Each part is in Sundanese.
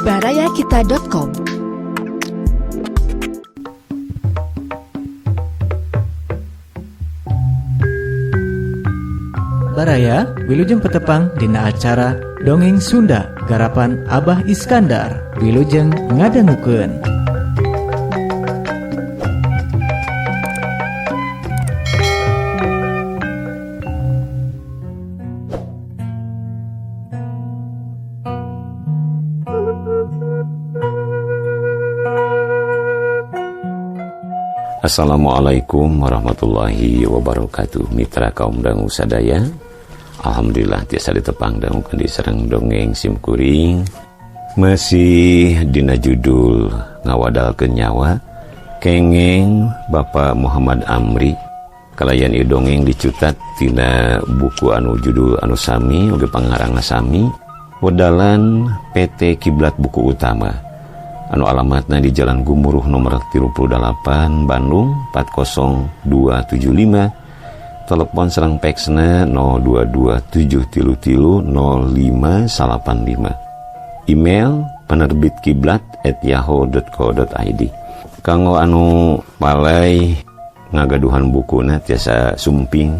barayakita.com. Baraya, Wilujeng Petepang dina acara Dongeng Sunda garapan Abah Iskandar. Wilujeng ngadangukeun. Assalamualaikum warahmatullahi wabarakatuh. Mitra kaum dangu sadaya, alhamdulillah tiasa ditepang dangukeun di sareng dongeng simkuring. Masih dina judul ngawadalkeun nyawa kengeng Bapak Muhammad Amri. Kalayan ieu dongeng dicutat tina buku anu judul anu sami oge pangarangna sami, wedalan PT Kiblat Buku Utama anu alamatna di Jalan Gumuruh nomor 38 Bandung 40275. Telepon sareng faxna 022 733 0585. Email penerbitkiblat@yahoo.co.id. Kanggo anu palai ngagaduhan bukuna tiasa sumping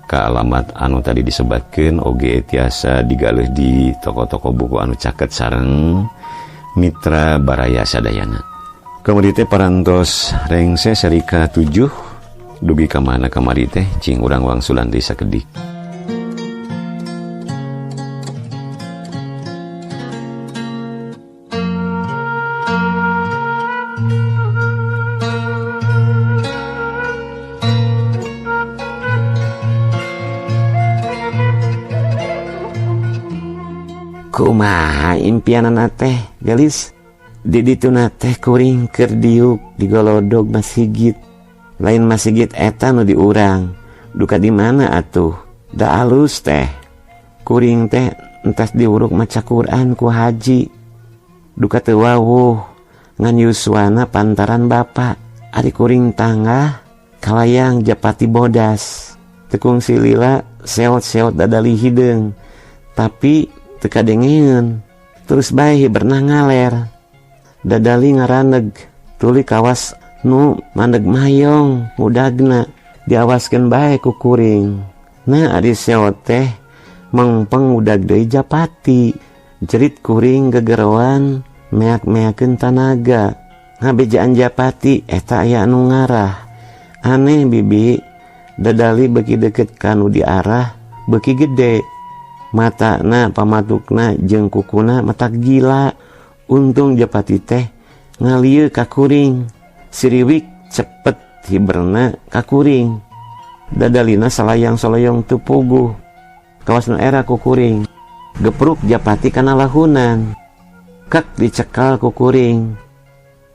ka alamat anu tadi disebatkeun, oge tiasa digalih di toko-toko buku anu caket sareng mitra baraya sadayana. Kamari teh parantos rengse seri ka-7 dugi ka mana kamari teh cing urang wangsulan deui sakedik. Kumaha impianana teh gelis di dituna teh kuring keur diuk digolodog masigit. Lain masigit eta nu di urang, duka di mana atuh da alus teh. Kuring teh entas diuruk maca Quran ku haji, duka teu wawuh ngan yuswana pantaran bapak. Ari kuring tangah kalayang japati bodas, tekung silila seot-seot dadali hideung, tapi teu kadengeun. Terus bae hiberna ngaler, dadali ngaraneg, tuli kawas nu mandeg mayong mudagna diawaskeun bae ku kuring. Nah ari seot teh mengpeng udag deui japati, jerit kuring gegeroan meak-meakeun tanaga. Ngabejaan japati eta aya anu ngarah. Aneh bibi, dadali beuki deukeut ka nu diarah beuki gede. Matana pamatukna jeung kukuna mata gila. Untung japati teh ngalieu ka kuring, siriwik cepet hiberna ka kuring. Dadalina salayang soloyong teu puguh, kawas nu era ku kuring. Gepruk japati kana lahunan, kek dicekal ku kuring.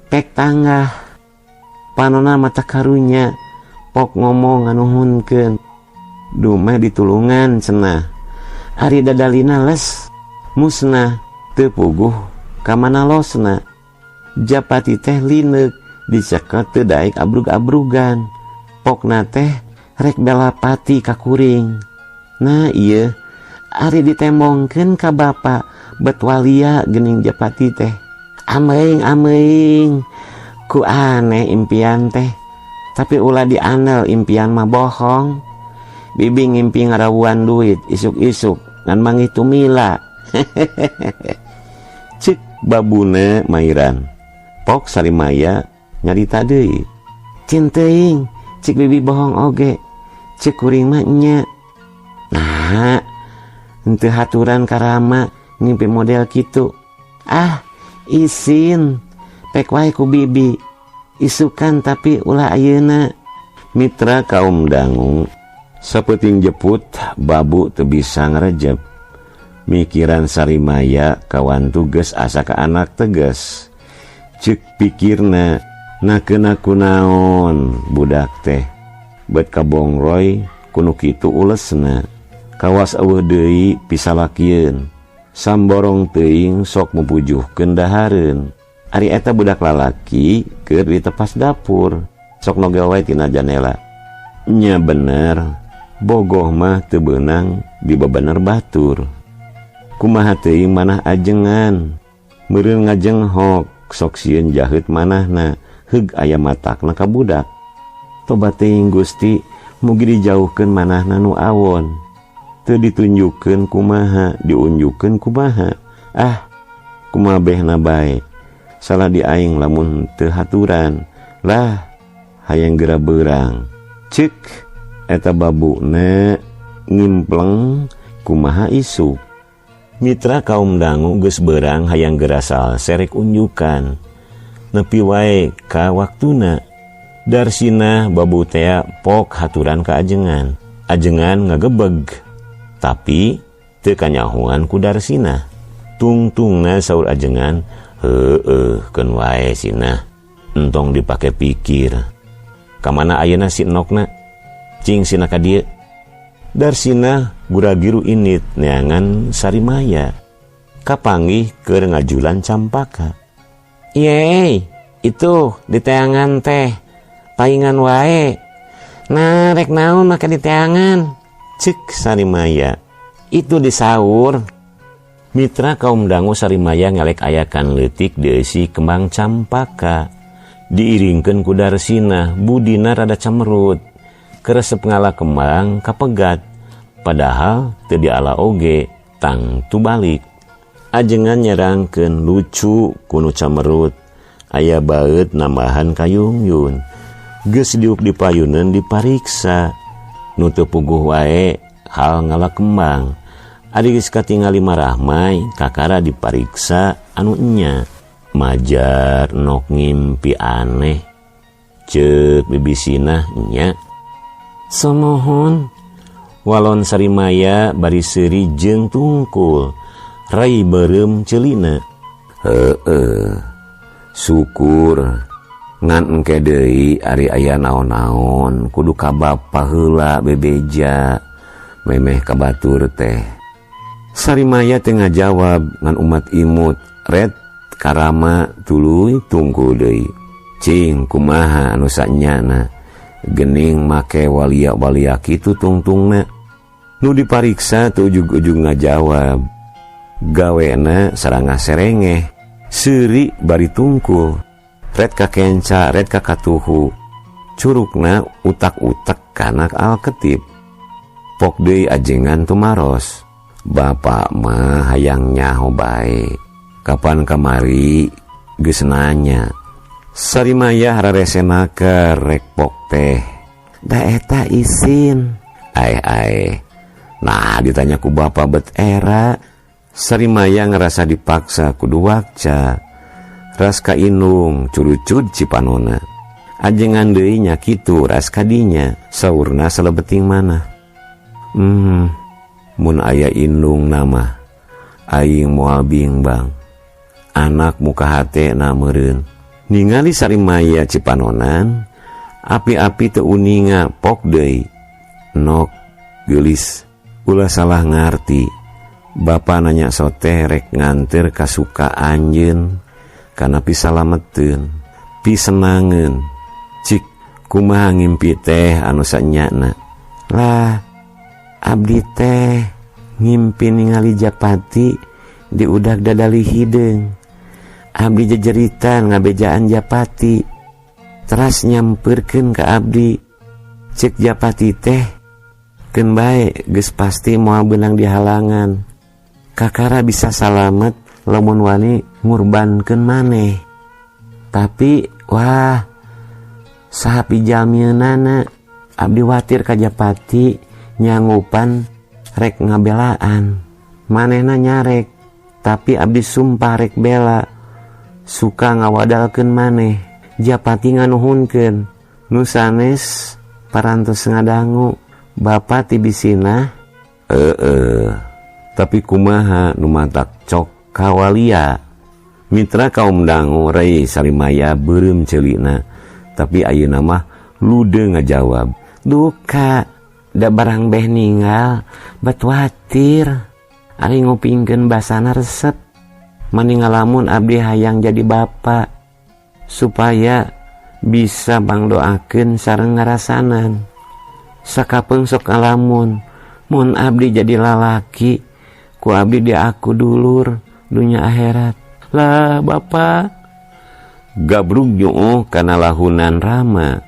Pek tanggah panona mata karunya, pok ngomong nganuhunkeun. Dumeh ditulungan cenah. Ari dadalina les musnah teu puguh ka mana losna. Japati teh lineuk dicekel teu daek abrug-abrugan. Pokna teh rek belapati ka kuring. Nah ieu ari ditembongkeun ka bapa bet walia geuning japati teh. Ameing ameing ku aneh impian teh, tapi ulah dianel impian mah bohong. Bibi ngimpi ngarawuan duit isuk-isuk ngan manggih tumila. Cek babuna mairan. Pok sarimaya nyarita deui. Cinteuing cek bibi bohong oge, cek kuring mah nya. Nah, henteu haturan karama ngimpi model kitu. Ah, isin pek wae ku bibi. Isukan tapi ulah ayeuna. Mitra kaum dangu, sapeting jeput babu teu bisa ngarejep. Mikiran sarimaya kawan tugas asa ka anak tegas. Cek pikirna nakeuna kunaon budak teh bet kabongroy kunu kitu ulesna. Kawas eueuh deui pisalakieun, samborong teuing sok mupujuhkeun dahareun. Ari eta budak lalaki keur ditepas dapur, sok nogel wae tina janela. Nya bener, bogoh mah teu beunang dibebener batur. Kumaha teuing manah ajengan, Meureun ngajenghok sok sieun jaheut manahna heug aya matakna ka budak. Tobat teuing Gusti, mugi dijauhkeun manahna nu awon. Teu ditunjukkeun kumaha, diunjukkeun kumaha. Ah, kumaha behna bae. Salah di aing lamun teu haturan. Lah, hayang geura beurang. Ceuk eta babuna ngimpleng kumaha isuk. Mitra kaum dangu geus beurang hayang geura salse rek unjukan. Nepi wae ka waktuna. Darsina babu tea pok haturan ka ajengan. Ajengan ngagebeg. Tapi teu kanyahoan ku Darsina. Tungtungna saur ajengan, heueuh keun wae sina. Entong dipake pikir. Kamana ayeuna si enokna? Cing sina ka dieu. Darsina guragiru init neangan Sarimaya. Kapanggih keur ngajulan campaka. Yeay, itu diteangan teh. Paingan wae. Nah, rek naon make diteangan? Cek Sarimaya. Itu disaur. Mitra kaum dangu Sarimaya ngelek ayakan leutik dieusi kembang campaka. Diiringkeun ku Darsina, budina rada camerut. Keresep ngala kembang kapegat. Padahal teu diala oge, tangtu balik. Ajengan nyerangkeun lucu kunu camerut. Aya baeut nambahan kayungyun. Geus diuk dipayuneun dipariksa. Nu teu puguh wae hal ngala kembang. Ari geus katingali marahmai kakara dipariksa anu enya. Majar nok ngimpi aneh. Ceuk bibisinah nya. Somohon. Walon Sarimaya bari seuri jeung tungkul. Rai beureum ceulina. Heueuh. Syukur ngan engke deui ari aya naon-naon kudu ka bapa heula bebeja memeh ka batur teh. Sarimaya teu ngajawab ngan umat imut ret karama tuluy tungkul deui. Cing kumaha anu sanyana gening make walia-walia kitu tungtungna. Nu dipariksa teu ujug-ujug ngajawab. Gawena sarangah serengeh, seuri bari tungkul, ret ka kenca, ret ka katuhu. Curugna utak-utak kana alketip. Pok deui ajengan tumaros. Bapak mah hayang nyaho bae. Kapan kamari geus nanya. Sarimaya hararesena ka rek pok teh. Da eta isin. Aeh aeh. Nah ditanya ku bapak bet era. Sarimaya ngerasa dipaksa kudu wakca. Ras ka indung curucud cipanona. Ajengan deui nya kitu ras kadinya saurna salebeting mana. Mun aya indung nama aing moal bingbang. Anak muka hate na meureun. Ningali Sarimaya cipanonan, api-api teu uninga pok deui. Nok geulis ulah salah ngarti. Bapa nanya sote rek nganter kasuka anjeun kana pisalameteun, pisenangeun. Cik kumaha ngimpi teh anu sanyana? Lah abdi teh ngimpi ningali Japati di udag dadali hideung. Abdi jejeritan ngabejaan Japati. Teras nyamperkeun ka abdi. Cek Japati teh keun bae geus pasti moal beunang dihalangan. Kakara bisa salamet lamun wani ngurbankeun maneh. Tapi wah saha pijamieunana abdi watir ka Japati nyangupan rek ngabelaan. Manehna nyarek tapi abdi sumpah rek bela. Suka ngawadalkeun maneh. Japati nganuhunkeun. Nu sanes parantos ngadangu bapa ti bisina. Heeh. Tapi kumaha nu matak cok kawalia. Mitra kaum dangu rei Sarimaya beureum ceulina. Tapi ayeuna mah lude ngajawab. Duka da barang beh ninggal bet watir. Ari ngupingkeun basana resep. Mani ngalamun abdi hayang jadi bapa supaya bisa bangdoakeun sareng ngarasanan. Sakapeung sok ngalamun mun abdi jadi lalaki ku abdi diaku dulur dunya akhirat. Lah bapa gabrug nyuuh kana lahunan Rama.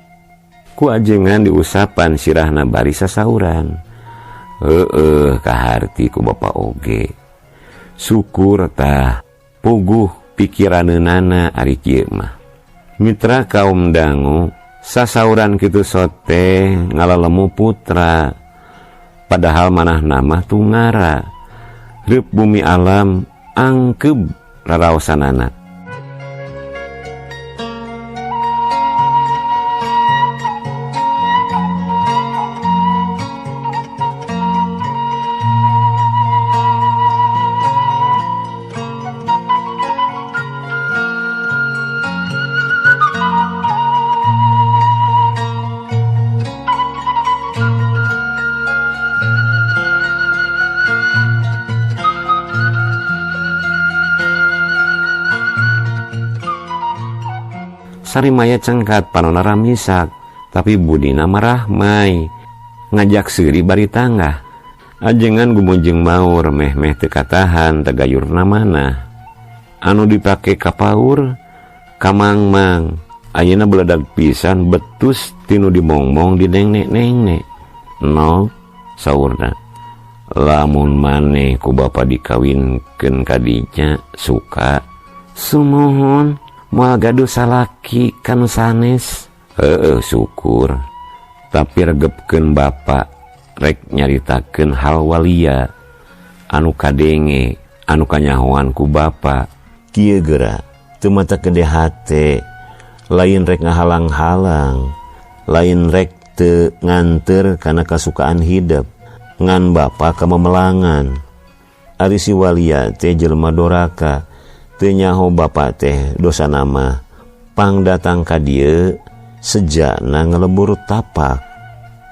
Ku ajengan diusapan sirahna bari sasauran. Heeh kaharti ku bapa oge. Syukur tah puguh pikiraneunana ari kieu mah. Mitra kaum dangu sasauran kitu sote ngalalemu putra. Padahal manah nama tungara. Reup bumi alam angkeb raraosanana. Sarimaya cengkat panona ramisak, tapi budina marahmai ngajak seuri bari tanggah. Ajengan gumujeng maur meh-meh teu katahan tagayurna manah. Anu dipake kapaur kamangmang, ayeuna beledag pisan betus tinu dimongmong di nengnek-nengnek. No saurna, lamun maneh ku bapa dikawinkeun ka dinya suka sumuhun. Moal gaduh salaki kanu sanes. Heeh syukur. Tapi regepkeun bapa rek nyaritakeun hal walia anu kadenge anu kanyahoan ku bapa. Kieu geura teu mata gede hate, lain rek ngahalang-halang, lain rek teu nganteur kana kasukaan hidep, ngan bapa kamemelangan. Ari si walia teh jelema doraka. Teu nyaho bapa teh dosa nama pang datang ka dieu sejana ngelebur tapak.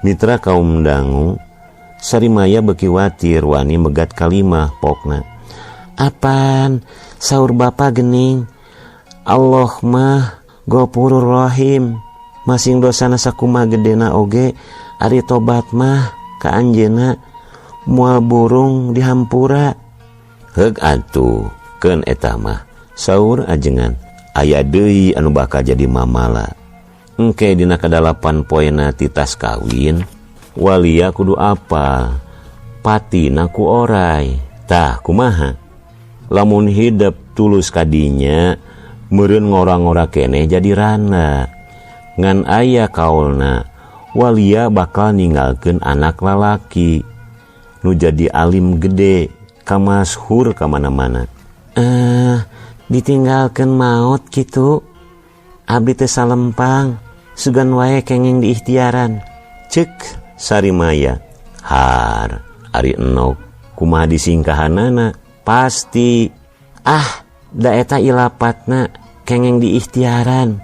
Mitra kaum dangu Sarimaya beuki watir wani megat kalimah pokna. Apan saur bapa gening, Allah mah Ghafurur Rahim, masing dosana sakumaha gedena oge ari tobat mah ka anjeunna moal burung dihampura. Heug atuh keun eta mah saur ajengan aya deui anu bakal jadi mamala. Engke dina kadalapan poena titas kawin walia kudu apal patina ku orai. Tah kumaha lamun hidep tulus kadinya meureun ngora-ngora keneh jadi rana. Ngan aya kaolna walia bakal ninggalkeun anak lalaki nu jadi alim gede kamashur ka mana-mana. Ditinggalkeun maot kitu abdi teh salempang sugan wae kenging diikhtiaran. Cek Sarimaya har ari enok kumaha disingkahanana pasti ah da eta ilapatna kenging diikhtiaran.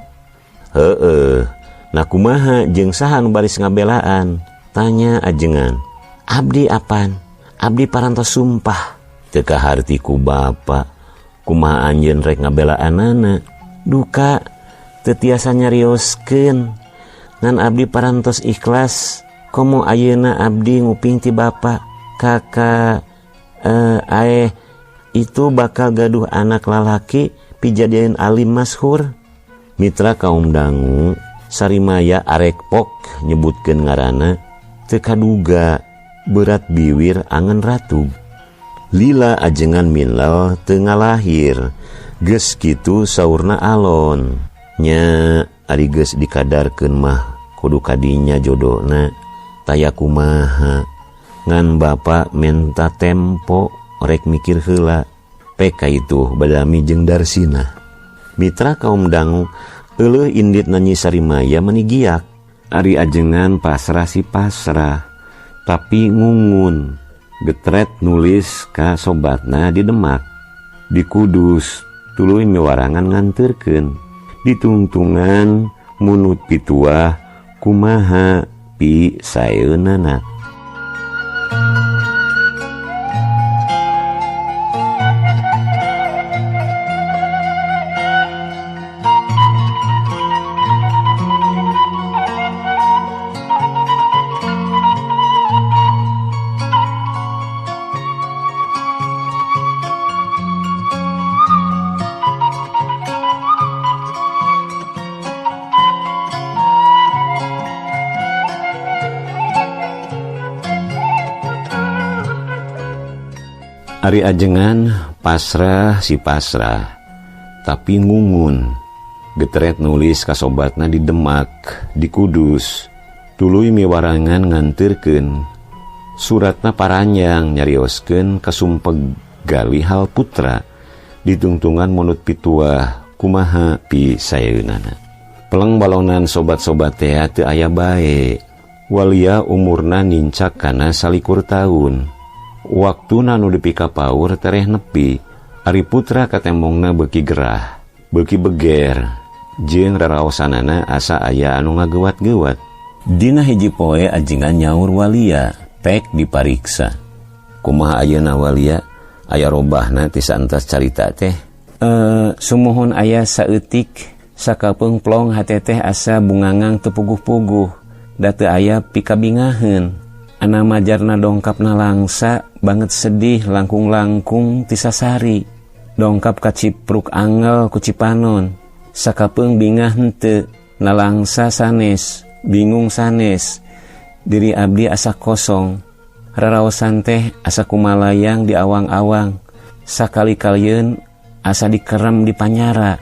Heeh nah kumaha jeung saha nu baris ngabelaan tanya ajengan. Abdi apan abdi parantos sumpah teu kaharti ku bapa kumaha anjeun rek ngabelaanana. Duka teu tiasa nyarioskeun ngan abdi parantos ikhlas komo ayeuna abdi nguping ti bapa kakak aeh itu bakal gaduh anak lalaki pijadian alim masyhur. Mitra kaum dangu Sarimaya arek pok nyebutkeun ngaranna teu kaduga berat biwir angen ratug. Lila ajengan minlal teu ngalahir geus kitu saurna alon nya ari geus dikadarkeun mah kudu kadinya jodona taya kumaha. Ngan bapa menta tempo rek mikir heula pek itu badami jeung Darsina. Mitra kaum dangu euleuh indit nanyi Sarimaya meni giak. Ari ajengan pasrah si pasrah tapi ngungun getret nulis ka sobatna di Demak di Kudus tuluy miwarangan nganterkeun ditungtungan munut pituah kumaha pi saeunana. Ari ajengan pasrah si pasrah, tapi ngungun. Getret nulis ka sobatna di Demak, di Kudus. Tuluy miwarangan nganterkeun. Suratna paranjang nyarioskeun kasumpeg gali hal putra. Ditungtungan monut pituah kumaha pi sayeunana. Peleng balonan sobat-sobat tea teu aya bae. Walia umurna nincak kana 21 tahun. Waktuna nu dipikapaur tereh nepi. Ari putra katembongna beuki gerah, beuki beger, jeung raraosanana asa aya anu ngagewat-gewat. Dina hiji poe ajengan nyaur walia, pek dipariksa. Kumaha ayeuna walia? Aya robahna ti saentas carita teh. Sumuhun aya saeutik sakapeung plong hate teh asa bungangang teu puguh-puguh, da teu aya pikabingaheun. Ana majarna dongkapna langsa banget sedih langkung-langkung ti sasari. Dongkap kacipruk angel ku cipanon. Sakapeung bingah henteu, nalangsa sanes, bingung sanes. Diri abdi asa kosong. Raraosan teh asa kumalayang di awang-awang. Sakali-kalieun asa dikerem di panyara.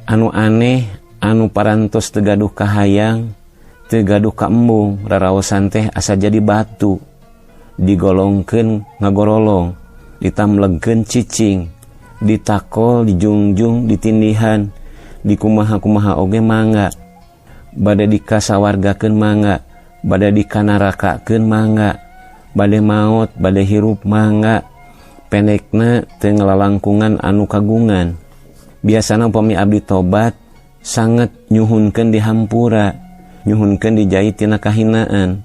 Anu aneh, anu parantos teu gaduh kahayang, teu gaduh kaembung, raraosan teh asa jadi batu. Digolongkeun ngagorolong, ditamlegkeun cicing, ditakol, dijungjung, ditindihan, dikumaha-kumaha oge mangga. Bade dikasawargakeun mangga, bade dikanarakakeun mangga, bade maot, bade hirup mangga. Pendekna teu ngalalangkungan anu kagungan. Biasana upami abdi tobat sanget nyuhunkeun dihampura, nyuhunkeun dijait tina kahinaan.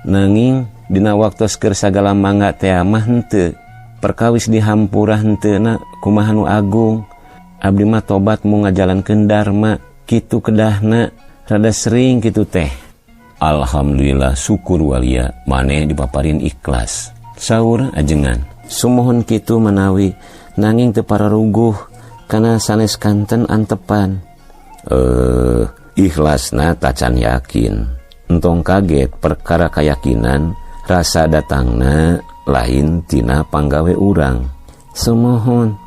Nanging dina waktos keur sagala mangga teh mah henteu. Perkawis dihampura henteuna kumaha nu agung. Abdi mah tobat mu ngajalankeun dharma, kitu kedahna rada sering kitu teh. Alhamdulillah syukur walia maneh dipaparin ikhlas. Saur ajengan. Sumuhun kitu manawi nanging teu pararuguh kana sanes kanten antepan. Ikhlasna tacan yakin. Entong kaget perkara kayakinan rasa datangna lain tina panggawe urang. Sumuhun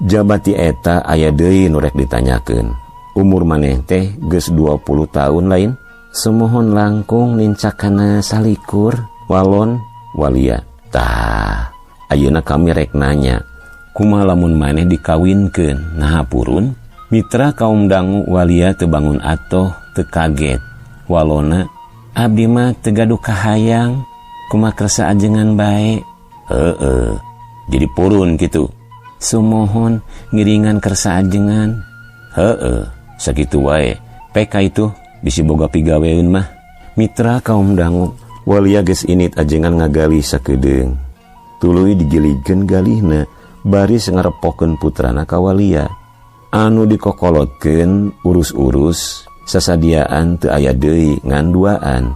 jabati eta aya deui nu rek ditanyakeun. Umur maneh teh geus 20 tahun lain. Sumuhun langkung nincak kana 21 walon walia. Tah, ayeuna kami rek nanya, kumaha lamun maneh dikawinkeun? Naha purun? Mitra kaum dangu walia teu bangun atoh teu kaget. Walona abdi mah teu gaduh kahayang, kumaha kersa ajengan bae. Heeh, jadi purun kitu. Sumuhun ngiringan kersa ajengan. Heeh, sakitu wae. PK itu bisi boga pigaweun mah. Mitra kaum dangu walia geus init ajengan ngagali sakedeung. Tuluy digiligkeun galihna baris ngarepokeun putrana ka walia. Anu dikokolotkeun urus-urus sasadiaan teu aya deui ngan duaan.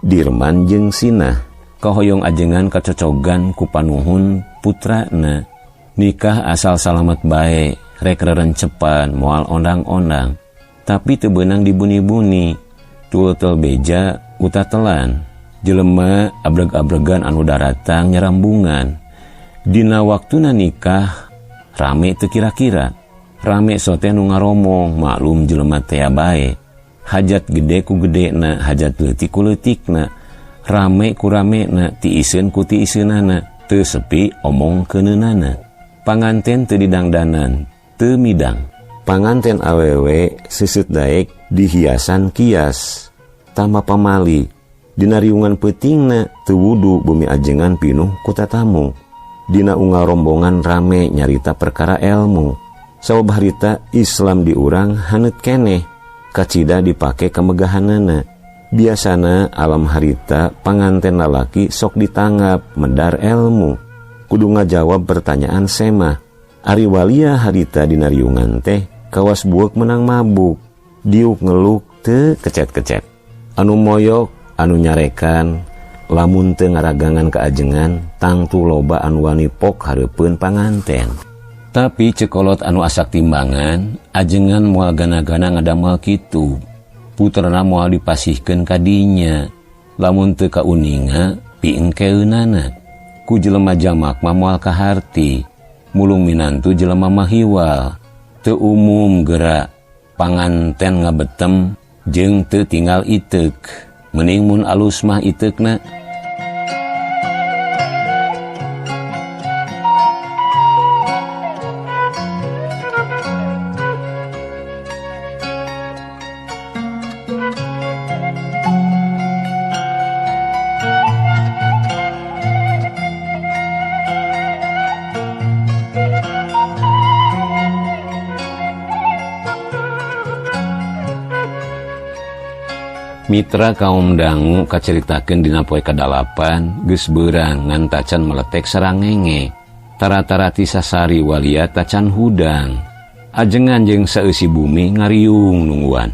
Dirman jeung Sinah. Kahoyong ajengan kacocogan ku panuhun putrana. Nikah asal salamet bae, rek rerencepan moal ondang-ondang. Tapi teu beunang dibuni-buni. Tutul beja utatelan. Jelema abreg-abregan anu daratang nyerambungan. Dina waktuna nikah rame teu kira-kira. Rame sote nu ngaromong, maklum jelema tea bae. Hajat gede ku gedena, hajat leutik ku leutikna. Rame ku ramena, tiiseun ku tiiseunana, teu sepi omong keuneunana. Panganten teu didangdanan, teu midang. Panganten awewe seuseut daek dihiasan kias, tamba pamali. Dina riungan peutingna teu wudu bumi ajengan pinuh ku tatamu. Dina unggal rombongan rame nyarita perkara elmu. Sabab harita Islam diurang haneut keneh, kacida dipake kemegahanana. Biasana alam harita panganten lalaki sok ditanggap medar elmu. Kudu ngajawab pertanyaan semah. Ari walia harita dina riungan teh kawas bueuk menang mabuk. Diuk ngeluk teu kecet-kecet. Anu moyok, anu nyarekan, lamun teu ngaragangan keajengan, tangtu loba anu wani pok hareupeun panganten. Tapi cekolot anu asak timbangan, ajengan moal gana-gana ngadamel kitu. Putrana moal dipasihkeun ka dinya. Lamun teu kauninga, piengkeunana. Ku jelema jamak mah moal kaharti. Mulung minantu jelema mahiwal. Teu umum geura panganten ngabetem jeung teu tinggal iteuk. Mending mun alus mah iteukna. Mitra kaum dangu kaceritakeun dina poe kadalapan geus beurang ngan tacan meletek sarangenge. Tara-tara ti sasari walia tacan hudang. Ajengan jeung saeusi bumi ngariung nungguan.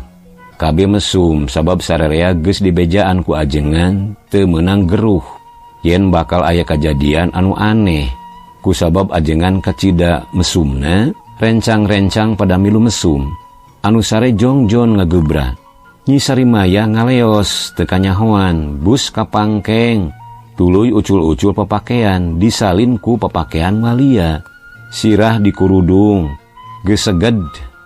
Kabeh mesum sabab sararea geus dibejaan ku ajengan teu meunang geruh. Yen bakal aya kajadian anu aneh. Ku sabab ajengan kacida mesumna, rencang-rencang pada milu mesum. Anu sare jongjon ngagebra. Nyi Sarimaya ngaleos teu kanyahoan, bus kapangkeng, tuluy ucul-ucul papakean, disalin ku papakean walia. Sirah dikurudung, geus seged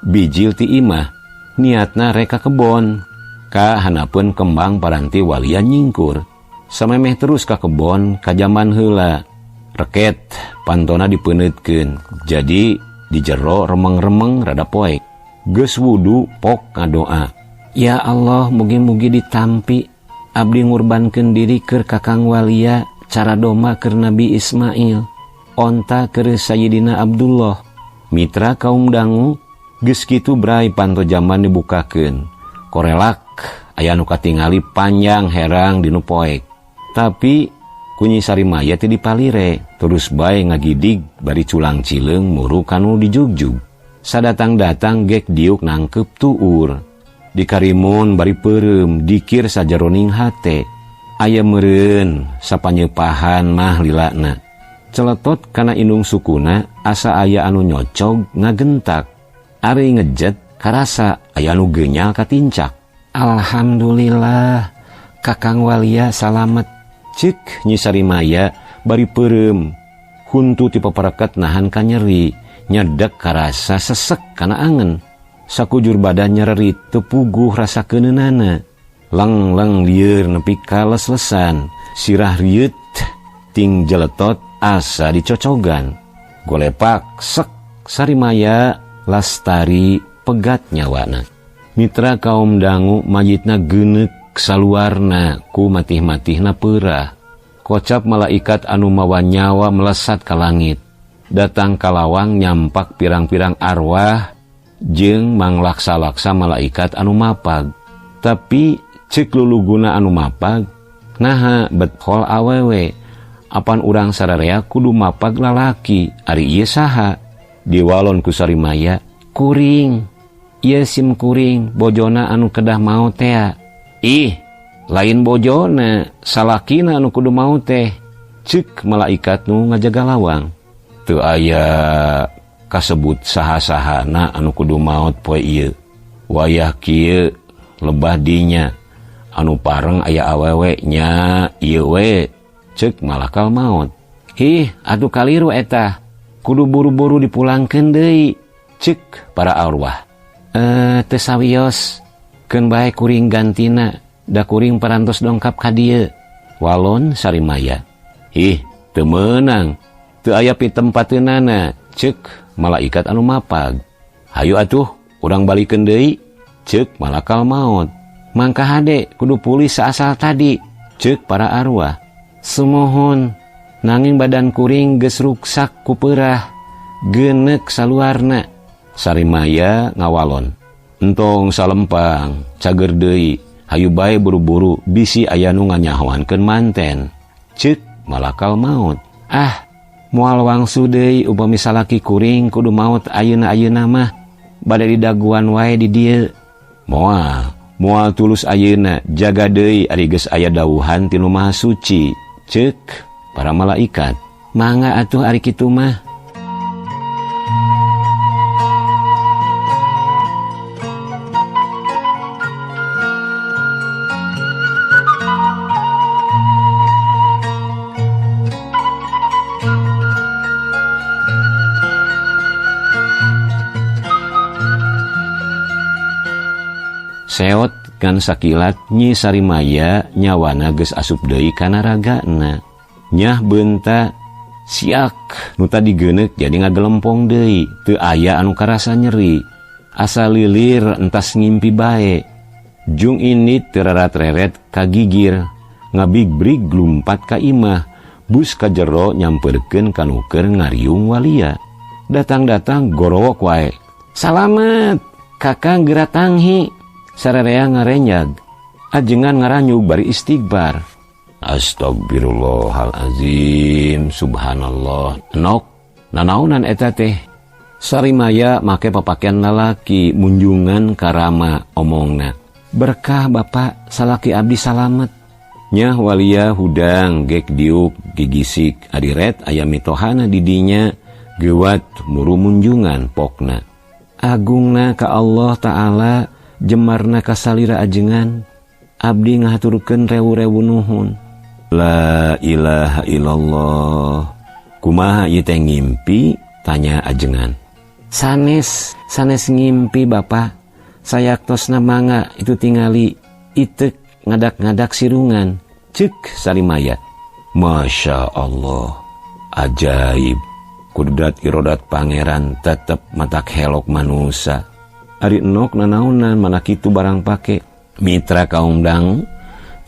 bijil ti imah, niatna rek ka kebon. Ka hanapeun kembang paranti walia nyingkur. Samemeh terus ka kebon kajaman heula. Reket pantona dipeuneutkeun, jadi di jero remeng-remeng rada poek. Geus wudu pok ngadoa. Ya Allah, mugi-mugi ditampi abdi ngurbankeun diri keur Kakang Walia, cara domba keur Nabi Ismail, onta keur Sayyidina Abdullah. Mitra kaum dangu, geus kitu bray panto jamban dibukakeun. Korelak aya nu katingali panjang herang dinu poek. Tapi ku Nyi Sarimaya teh dipalire, terus bae ngagidig bari culang cileung muru kanu dijugjug. Sadatang-datang gek diuk nangkep tuur. Dikarimun bari peureum, dikir sajaroning hate. Aya meureun sapanyepahan mah lilana. Celetot kana indung sukuna asa aya anu nyocog ngagentak. Ari ngejet karasa aya anu genyal katincak. Alhamdulillah Kakang Walia salamet. Cik Nyi Sarimaya bari peureum. Huntu ti papareket nahan kanyeri, nyedek karasa sesek kana angen. Sakujur badan nyererit teu puguh rasa keuneunana. Leng-leng lieur nepi ka les-lesan, sirah rieut ting jeletot asa dicocogan. Golepak sek Sarimaya lastari pegat nyawana. Mitra kaum dangu mayitna geuneuk saluarna ku matih-matihna peurah. Kocap malaikat anu mawa nyawa melesat ka langit. Datang ka lawang nyampak pirang-pirang arwah jeung manglaksa-laksa malaikat anu mapag. Tapi cek luluguna anu mapag, naha bet hol awewe. Apan urang sararea kudu mapag lalaki, ari ieu saha? Diwalon ku Sarimaya, kuring. Ieu sim kuring, bojona anu kedah maot tea. Ih, lain bojona, salakina anu kudu maot teh. Cek malaikat nu ngajaga lawang. Teu aya kasebut saha-sahana anu kudu maot poe ieu. Wayah kieu lebah dinya anu pareng aya awewe nya ieu we. Cek malakal maot. Hih, atuh kaliru eta. Kudu buru-buru dipulangkeun deui. Cek para arwah. Teu sawios. Keun bae kuring gantina, da kuring parantos dongkap ka dieu. Walon Sarimaya. Hih, teu meunang. Teu aya pitempateunana. Cek malaikat anu mapag. Hayu atuh, urang balikeun deui. Cek malakal maot. Mangka hade kudu pulih saasal tadi. Cek para arwah. Sumohon, nanging badan kuring geus ruksak ku peurah, geuneuk saluarna. Sarimaya ngawalon. Entong salempang, cager deui, hayu bae buru-buru bisi aya nu nganyahoankeun manten. Cek malakal maut. Ah, moal wangsu deui upami salaki kuring kudu maut ayeuna-ayeuna mah. Bade didaguan wae di dieu. Moal, moal tulus ayeuna, jaga deui ari geus aya dawuhan ti Nu Maha Suci. Cek para malaikat. Mangga atuh ari kitu mah. Seot ngan sakilat Nyi Sarimaya nyawana geus asup deui kana ragana. Nyah beunta siak nu tadi geuneuk jadi ngagelempong deui, teu aya anu karasa nyeri. Asa lilir entas ngimpi bae. Jung ini terarat-reret kagigir, ngabigbrig lumpat ka imah, bus ka jero nyamperkeun ka nu keur ngariung walia. Datang-datang gorowok wae. Salamet, Kakang geura tanghi. Sararea ngarenyag. Ajengan ngaranyug bari istighfar. Astagfirullahalazim, subhanallah. Nok, nanaonan eta teh? Sarimaya make papakean lalaki munjungan karama omongna. Berkah bapak salaki abdi salamet. Nyah walia hudang gek diuk gigisik adiret aya mitohana didinya gewat muru munjungan pokna. Agungna ka Allah Ta'ala jemarna kasalira ajengan abdi ngahaturkeun rewu-rewu nuhun. La ilaha illallah. Kumaha ieu teh ngimpi? Tanya ajengan. Sanes, sanes ngimpi bapak. Sayaktosna mangga itu tingali itek ngadak-ngadak sirungan. Cek Sarimaya. Masya Allah, ajaib. Kudrat irodat pangeran tetep matak helok manusa. Ari enok nanaonan mana kitu barang pake. Mitra kaum dangu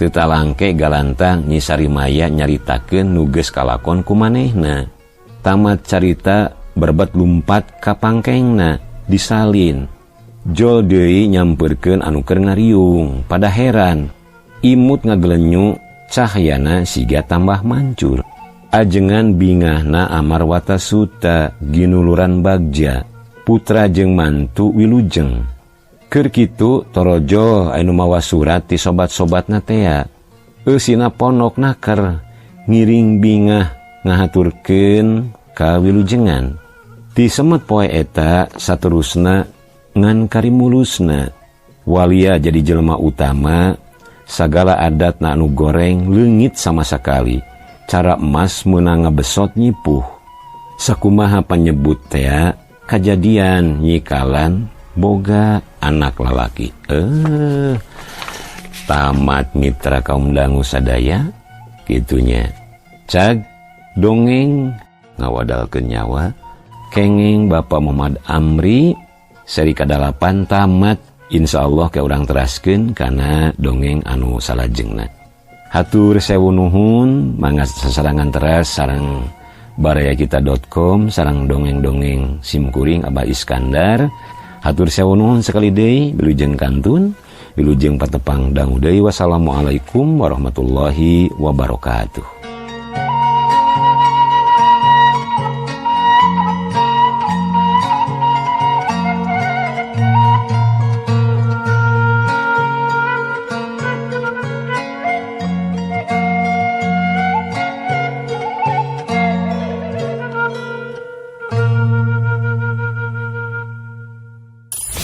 teu talangke galantang Nyi Sarimaya nyaritakeun nu geus kalakon ku manehna. Tamat carita berbet lumpat ka pangkengna disalin. Jol deui nyamperkeun anu keur ngariung pada heran. Imut ngagelenyu cahyana siga tambah mancur. Ajengan bingahna Amarwata Suta ginuluran bagja putra jeung mantu wilujeng. Keur kitu torojo anu mawa surat ti sobat-sobatna tea. Eusina ponok naker ngiring bingah ngahaturkeun ka wilujengan. Ti semet poe eta saterusna ngan karimulusna. Walia jadi jelema utama, sagala adatna anu goreng leungit sama sakali. Cara emas meunang ngabesot nyipuh. Sakumaha panyebut tea kajadian nyikalan boga anak lalaki. Tamat mitra kaum dangu sadaya kitunya. Cag dongeng ngawadalkeun nyawa kenging Bapak Muhammad Amri seri kadalapan tamat. Insyaallah ke urang teraskeun kana dongeng anu salajengna. Hatur sewu nuhun mangga sasarangan teras sareng barayakita.com sareng dongeng-dongeng simkuring Abah Iskandar. Hatur sewu nuhun sekali deui wilujeng kantun wilujeng patepang dangu deui. Wassalamualaikum warahmatullahi wabarakatuh.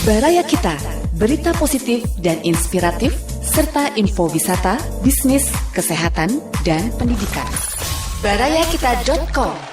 Baraya Kita, berita positif dan inspiratif, serta info wisata, bisnis, kesehatan, dan pendidikan. Barayakita.com.